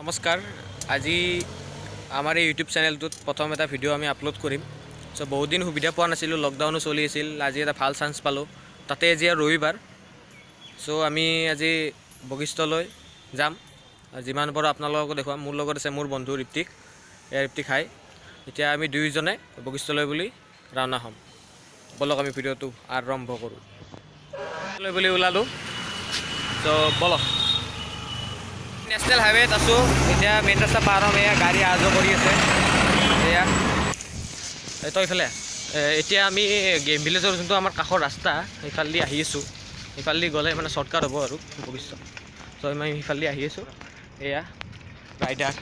নমস্কাৰ। আজি আমাৰ এই ইউটিউব চেনেলটোত প্ৰথম এটা ভিডিঅ' আমি আপলোড কৰিম। চ' বহুত দিন সুবিধা পোৱা নাছিলোঁ, লকডাউনো চলি আছিল। আজি এটা ভাল চান্স পালোঁ, তাতে আজি আৰু ৰবিবাৰ। চ' আমি আজি বশিষ্ঠলৈ যাম আৰু যিমান পাৰোঁ আপোনালোককো দেখুৱাম। মোৰ লগত আছে মোৰ বন্ধু ঋত্বিক। এয়া ঋত্বিক, হাই। এতিয়া আমি দুয়োজনে বশিষ্ঠলৈ বুলি ৰাওনা হ'ম। ব'লক, আমি ভিডিঅ'টো আৰম্ভ কৰোঁ। লৈ বুলি ওলালোঁ। চ' ব'লক। নেশ্যনেল হাইৱেত আছোঁ এতিয়া। মেইন ৰাস্তা পাৰ হ'ম। এয়া গাড়ী অহা যোৱা কৰি আছে। এয়া এই তই ইফালে আহ। এতিয়া আমি গেম ভিলেজৰ যোনটো আমাৰ কাষৰ ৰাস্তা, সেইফালেদি আহি আছোঁ। সেইফালেদি গ'লে মানে শ্বৰ্টকাট হ'ব আৰু বশিষ্ঠ। চ' আমি সিফালেদি আহি আছোঁ। এয়া ৰাইডাৰ।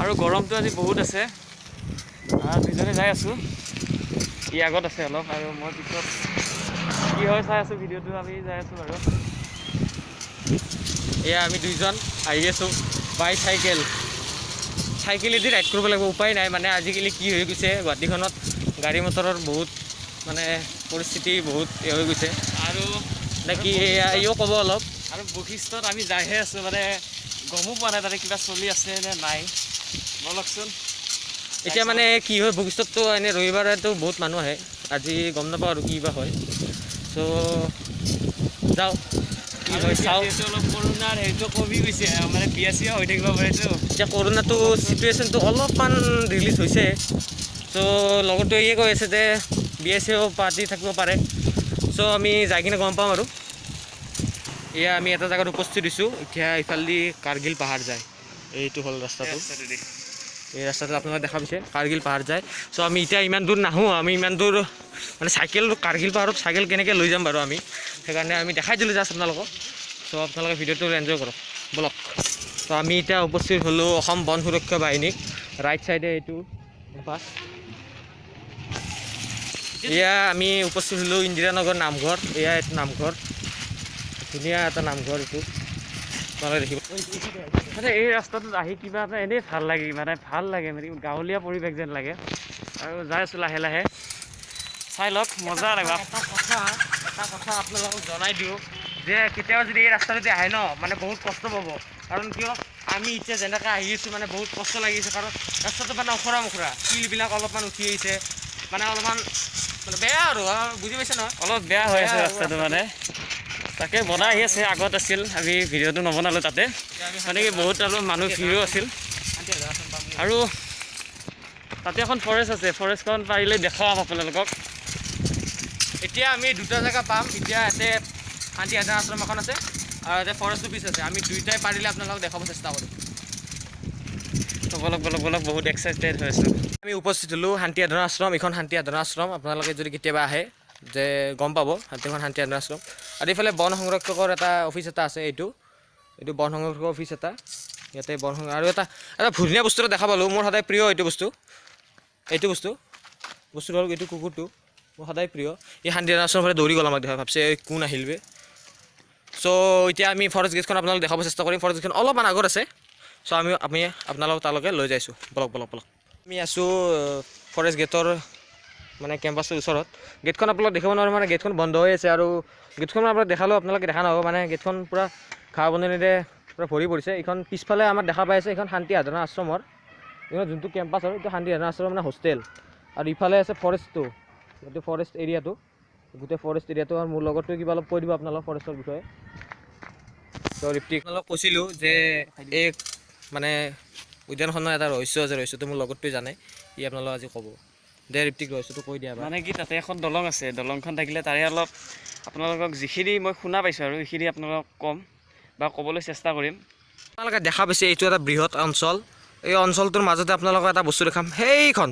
আৰু গৰমটো আজি বহুত আছে। দুইজনে যাই আছোঁ। ই আগত আছে অলপ আৰু মই পিছত। কি হয় চাই আছোঁ ভিডিঅ'টো। আমি যাই আছোঁ বাৰু। এয়া আমি দুইজন আহি আছোঁ বাই চাইকেল। চাইকেলেদি ৰাইড কৰিব লাগিব, উপায় নাই। মানে আজিকালি কি হৈ গৈছে, গুৱাহাটীখনত গাড়ী মটৰৰ বহুত মানে পৰিস্থিতি বহুত এ হৈ গৈছে। আৰু নে কি? এয়া ইও ক'ব অলপ। আৰু বশিষ্ঠত আমি যাইহে আছোঁ, মানে গমো পোৱা নাই তাতে কিবা চলি আছে নে নাই। ব'লকচোন। এতিয়া মানে কি হয়, বশিষ্ঠততো এনেই ৰবিবাৰেতো বহুত মানুহ আহে। আজি গম নাপাওঁ আৰু কি বা হয়। চ' যাওঁ, কি আৰু হয় এতিয়া চাওঁ। যিহেতু অলপ কৰোণাৰ হেৰিটো কমি গৈছে, মানে বিয়া চিয়া হৈ থাকিব পাৰিছোঁ। এতিয়া কৰোণাটো চিটুৱেশ্যনটো অলপমান ৰিলিজ হৈছে। চ' লগৰটোৱে ইয়ে কৈ আছে যে বিয়া চিয়াও পাতি থাকিব পাৰে। চ' আমি যাই কিনে গম পাম। আৰু এয়া আমি এটা জেগাত উপস্থিত হৈছোঁ। এতিয়া ইফালেদি কাৰ্গিল পাহাৰ যায়। এইটো হ'ল ৰাস্তাটো। এই ৰাস্তাটো আপোনালোকে দেখা পাইছে, কাৰ্গিল পাহাৰ যায়। চ' আমি এতিয়া ইমান দূৰ নাহোঁ। আমি ইমান দূৰ মানে চাইকেল, কাৰ্গিল পাহাৰত চাইকেল কেনেকৈ লৈ যাম বাৰু আমি? সেইকাৰণে আমি দেখাই দিলোঁ জাষ্ট আপোনালোকক। চ' আপোনালোকে ভিডিঅ'টো এনজয় কৰক। ব'লক। ত' আমি এতিয়া উপস্থিত হ'লোঁ অসম বন সুৰক্ষা বাহিনী। ৰাইট ছাইডে এইটো কেম্পাছ। এয়া আমি উপস্থিত হ'লোঁ ইন্দিৰানগৰ নামঘৰ। এয়া এইটো নামঘৰ, ধুনীয়া এটা নামঘৰ এইটো, আপোনালোকে দেখিব। মানে এই ৰাস্তাটোত আহি কিবা এটা এনেই ভাল লাগে, মানে ভাল লাগে, মানে গাঁৱলীয়া পৰিৱেশ যেন লাগে। আৰু যাই আছোঁ লাহে লাহে, চাই লওক, মজা লাগিব। এটা কথা আপোনালোকক জনাই দিওঁ যে কেতিয়াবা যদি এই ৰাস্তাটোদি আহে ন, মানে বহুত কষ্ট পাব। কাৰণ কিয়, আমি এতিয়া যেনেকৈ আহি আছোঁ, মানে বহুত কষ্ট লাগিছে। কাৰণ ৰাস্তাটো মানে ওখোৰা মোখোৰা, শিলবিলাক অলপমান উঠি আহিছে, মানে অলপমান মানে বেয়া আৰু বুজি পাইছে নহয়? অলপ বেয়া হৈ আছে বেয়া আৰু। ৰাস্তাটো। মানে তাকে বনাই আহি আছে। আগত আছিল, আমি ভিডিঅ'টো নবনালোঁ তাতে, মানে কি বহুত অলপ মানুহ ভিৰো আছিল। আৰু তাতে এখন ফৰেষ্ট আছে, ফৰেষ্টখন পাৰিলে দেখুৱাম আপোনালোকক। এতিয়া আমি দুটা জেগা পাম। এতিয়া ইয়াতে শান্তি সাধনা আশ্ৰম এখন আছে আৰু ইয়াতে ফৰেষ্ট অফিচ আছে। আমি দুয়োটাই পাৰিলে আপোনালোকক দেখাব চেষ্টা কৰিম। তো বলক, বলক, বলক, বহুত এক্সাইটেড হৈ আছোঁ। আমি উপস্থিত হ'লোঁ শান্তি সাধনা আশ্ৰম। এইখন শান্তি সাধনা আশ্ৰম। আপোনালোকে যদি কেতিয়াবা আহে যে গম পাব, এইখন শান্তি সাধনা আশ্ৰম। আৰু এইফালে বন সংৰক্ষকৰ এটা অফিচ এটা আছে। এইটো বন সংৰক্ষকৰ অফিচ এটা। ইয়াতে বন সংৰ আৰু এটা ধুনীয়া বস্তু এটা দেখা পালোঁ। মোৰ সদায় প্ৰিয় এইটো বস্তু। এইটো বস্তুটো হ'ল এইটো কুকুৰটো, মোৰ সদায় প্ৰিয়। এই শান্তি সাধনা আশ্ৰমৰ ফালে দৌৰি গ'ল আমাক দেখা, ভাবছে এই কোন আহিল বে। চ' এতিয়া আমি ফৰেষ্ট গেটখন আপোনালোক দেখাব চেষ্টা কৰিম। ফৰেষ্ট গেটখন অলপমান আগত আছে। চ' আমি আপোনালোক তালৈকে লৈ যাইছোঁ। বলক, বলক, বলক। আমি আছোঁ ফৰেষ্ট গেটৰ মানে কেম্পাছটোৰ ওচৰত। গেটখন আপোনালোক দেখিব নোৱাৰে, মানে গেটখন বন্ধ হৈ আছে। আৰু গেটখন আপোনালোক দেখালেও আপোনালোকে দেখা নহ'ব, মানে গেটখন পূৰা ঘাঁহ বননিৰে পূৰা ভৰি পৰিছে। এইখন পিছফালে আমাৰ দেখা পাই আছে, এইখন শান্তি সাধনা আশ্ৰমৰ এইখন যোনটো কেম্পাছ আৰু এইটো শান্তি সাধনা আশ্ৰম মানে হোষ্টেল। আৰু ইফালে আছে ফৰেষ্টটো, এইটো ফৰেষ্ট এৰিয়াটো, গোটেই ফৰেষ্ট এৰিয়াটো। আৰু মোৰ লগৰটোৱে কিবা অলপ কৈ দিব আপোনালোক ফৰেষ্টৰ বিষয়ে। ত' ঋত্বিক, আপোনালোক কৈছিলোঁ যে এই মানে উদ্যানখনৰ এটা ৰহস্য আছে। ৰহস্যটো মোৰ লগৰটোৱে জানে, ই আপোনালোক আজি ক'ব। দে ঋত্বিক, ৰহস্যটো কৈ দিয়া এবাৰ। মানে কি, তাতে এখন দলং আছে। দলংখন থাকিলে তাৰে অলপ আপোনালোকক যিখিনি মই শুনা পাইছোঁ আৰু সেইখিনি আপোনালোকক ক'ম বা ক'বলৈ চেষ্টা কৰিম। আপোনালোকে দেখা পাইছে, এইটো এটা বৃহৎ অঞ্চল। এই অঞ্চলটোৰ মাজতে আপোনালোকক এটা বস্তু দেখাম। সেইখন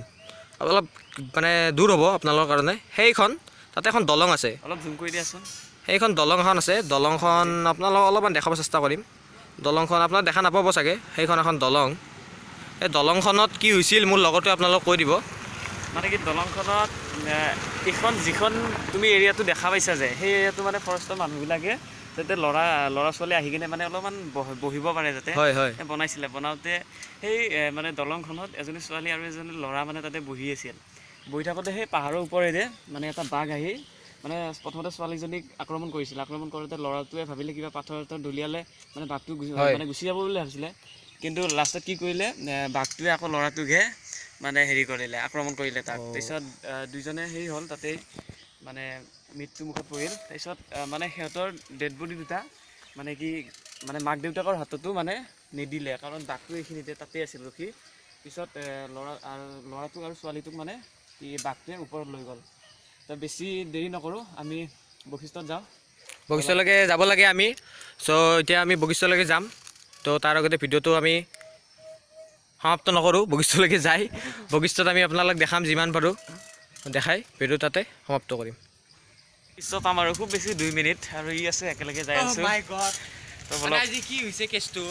অলপ মানে দূৰ হ'ব আপোনালোকৰ কাৰণে। সেইখন তাতে এখন দলং আছে। অলপ জুম কৰি দিয়াচোন। সেইখন দলং এখন আছে। দলংখন আপোনালোকক অলপমান দেখাব চেষ্টা কৰিম। দলংখন আপোনাক দেখা নাপাব চাগে। সেইখন এখন দলং। এই দলংখনত কি হৈছিল, মোৰ লগৰটোৱে আপোনালোকক কৈ দিব। মানে কি, দলংখনত এইখন যিখন তুমি এৰিয়াটো দেখা পাইছা যে, সেই এৰিয়াটো মানে ফৰেষ্টৰ মানুহবিলাকে যাতে ল'ৰা ল'ৰা ছোৱালী আহি কিনে মানে অলপমান বহিব পাৰে যাতে হয় হয় এই বনাইছিলে। বনাওঁতে সেই মানে দলংখনত এজনী ছোৱালী আৰু এজনী ল'ৰা মানে তাতে বহি আছিল। বহি থাকোঁতে সেই পাহাৰৰ ওপৰেৰে মানে এটা বাঘ আহি মানে প্ৰথমতে ছোৱালীজনীক আক্ৰমণ কৰিছিল। আক্ৰমণ কৰোঁতে ল'ৰাটোৱে ভাবিলে কিবা পাথৰ এটা দলিয়ালে মানে বাঘটো মানে গুচি যাব বুলি ভাবিছিলে, কিন্তু লাষ্টত কি কৰিলে, বাঘটোৱে আকৌ ল'ৰাটোকহে মানে হেৰি কৰিলে, আক্ৰমণ কৰিলে তাক। তাৰপিছত দুইজনে হেৰি হ'ল, তাতেই মানে মৃত্যু মুখত পৰিল। তাৰপিছত মানে সিহঁতৰ ডেড বডি দুটা মানে কি মানে মাক দেউতাকৰ হাততো মানে নিদিলে, কাৰণ বাঘটো এইখিনিতে তাতেই আছিল ৰখি। পিছত ল'ৰাটোক আৰু ছোৱালীটোক মানে কি বাঘটোৱে ওপৰত লৈ গ'ল। তো বেছি দেৰি নকৰোঁ, আমি বশিষ্ঠত যাওঁ। বশিষ্ঠলৈকে যাব লাগে আমি। চ' এতিয়া আমি বশিষ্ঠলৈকে যাম। তো তাৰ আগতে ভিডিঅ'টো আমি সমাপ্ত নকৰোঁ, বশিষ্ঠলৈকে যাই বশিষ্ঠত আমি আপোনালোক দেখাম যিমান পাৰোঁ দেখাই ভিডিঅ' তাতে সমাপ্ত কৰিম। বশিষ্ঠ পাম আৰু খুব বেছি 2 মিনিট, আৰু ই আছে একেলগে যাই আছোঁ। তো বলক। আজি কি হৈছে কেছটো?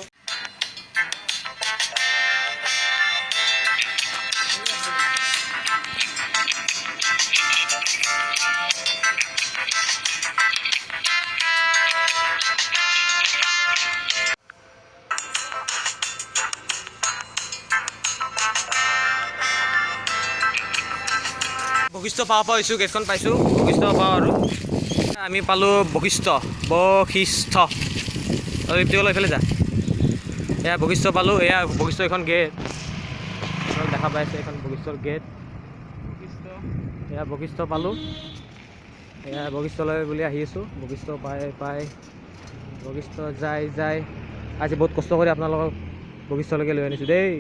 বশিষ্ঠ পাওঁ পাওঁ হৈছোঁ, গেটখন পাইছোঁ, বশিষ্ঠ পাওঁ আৰু আমি পালোঁ বশিষ্ঠ। বশিষ্ঠ অলপ এইফালে যা। এয়া বশিষ্ঠ পালোঁ, এয়া বশিষ্ঠ এখন গেট দেখা পাইছে, এখন বশিষ্ঠৰ গেট। এয়া বশিষ্ঠ পালোঁ, এয়া বশিষ্ঠলৈ বুলি আহি আছোঁ। বশিষ্ঠ পাই পাই বশিষ্ঠ যাই যাই আজি বহুত কষ্ট কৰি আপোনালোকক বশিষ্ঠলৈকে লৈ আনিছোঁ দেই।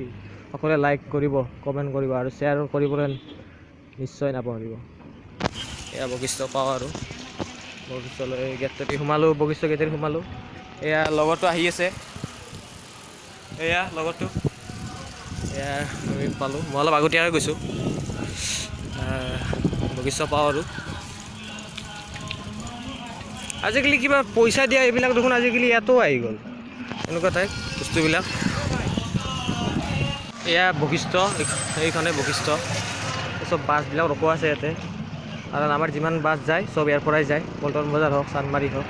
সকলোৱে লাইক কৰিব, কমেণ্ট কৰিব আৰু শ্বেয়াৰ কৰিবলৈ নিশ্চয় নাপাহৰিব। এয়া বশিষ্ঠ পাওঁ আৰু বশিষ্ঠলৈ গেটটোতে সোমালোঁ, বশিষ্ঠ গেটেৰে সোমালোঁ। এয়া লগৰটো আহি আছে, এয়া লগৰটো, এয়া আমি পালোঁ। মই অলপ আগতীয়াকৈ গৈছোঁ। বশিষ্ঠ পাওঁ আৰু আজিকালি কিবা পইচা দিয়া এইবিলাক দেখোন আজিকালি ইয়াতো আহি গ'ল, এনেকুৱা টাইপ বস্তুবিলাক। এয়া বশিষ্ঠ, এইখনে বশিষ্ঠ। চব বাছবিলাক ৰখোৱা আছে ইয়াতে, কাৰণ আমাৰ যিমান বাছ যায় চব ইয়াৰ পৰাই যায়, পল্টন বজাৰ হওক চান্দমাৰী হওক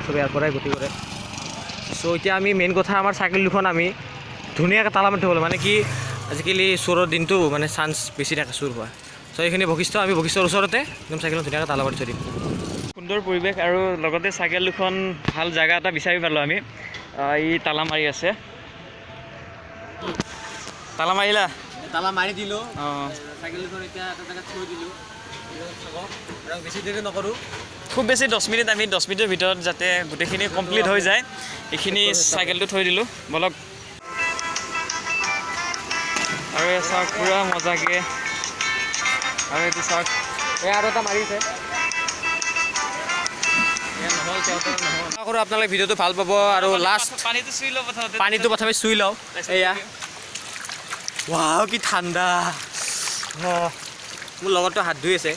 চব ইয়াৰ পৰাই গতি কৰে। চ' এতিয়া আমি মেইন কথা, আমাৰ চাইকেল দুখন আমি ধুনীয়াকৈ তালা মাৰি থ'ব লাগে, মানে কি আজিকালি চোৰৰ দিনটো মানে চান্স বেছি থাকে চোৰ হোৱা। চ' এইখিনি বশিষ্ঠ, আমি বশিষ্ঠৰ ওচৰতে একদম চাইকেলখন ধুনীয়াকৈ তালা মাৰি থৈ দিম। সুন্দৰ পৰিৱেশ আৰু লগতে চাইকেল দুখন ভাল জেগা এটা বিচাৰি পালোঁ আমি। ই তালা মাৰি আছে। তালা মাৰিলা? তালা মাৰি দিলোঁ। চাইকেল দুখন এতিয়া এটা জেগাত থৈ দিলোঁ, আৰু বেছি দেৰি নকৰোঁ, খুব বেছি 10 মিনিট। আমি 10 মিনিটৰ ভিতৰত যাতে গোটেইখিনি কমপ্লিট হৈ যায় এইখিনি চাইকেলটো থৈ দিলোঁ। বলক। আৰু এই চাওক পূৰা মজাকৈ, আৰু এইটো চাওক, এই আৰু এটা মাৰিছে। আশা কৰোঁ আপোনালোকে ভিডিঅ'টো ভাল পাব। আৰু লাষ্ট পানীটো চুই লওঁ প্ৰথমতে, পানীটো প্ৰথমে চুই লওঁ। এয়া ৱাও কি ঠাণ্ডা। মোৰ লগৰটো হাত ধুই আছে,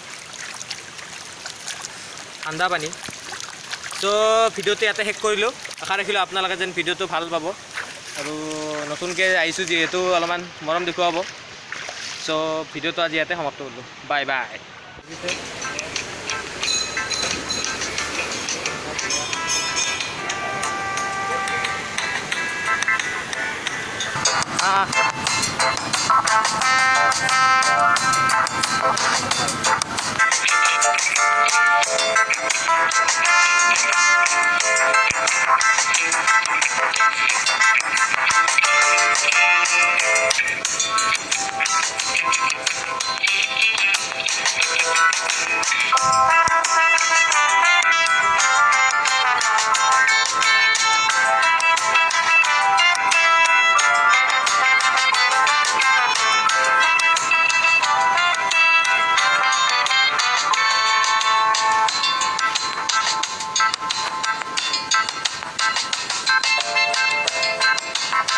ঠাণ্ডা পানী। চ' ভিডিঅ'টো ইয়াতে শেষ কৰিলোঁ। আশা ৰাখিলোঁ আপোনালোকে যেন ভিডিঅ'টো ভাল পাব, আৰু নতুনকৈ আহিছোঁ যিহেতু অলপমান মৰম দেখুৱাব। চ' ভিডিঅ'টো আজি ইয়াতে সমাপ্ত কৰিলোঁ। Bye bye.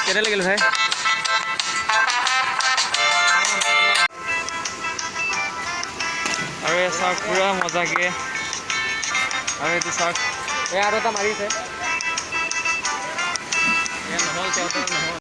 কেনে লাগিল ভাই? আৰু এই চাওক পূৰা মজাকৈ, আৰু এইটো চাওক, এই আৰু এটা মাৰিছে। নহ'ল।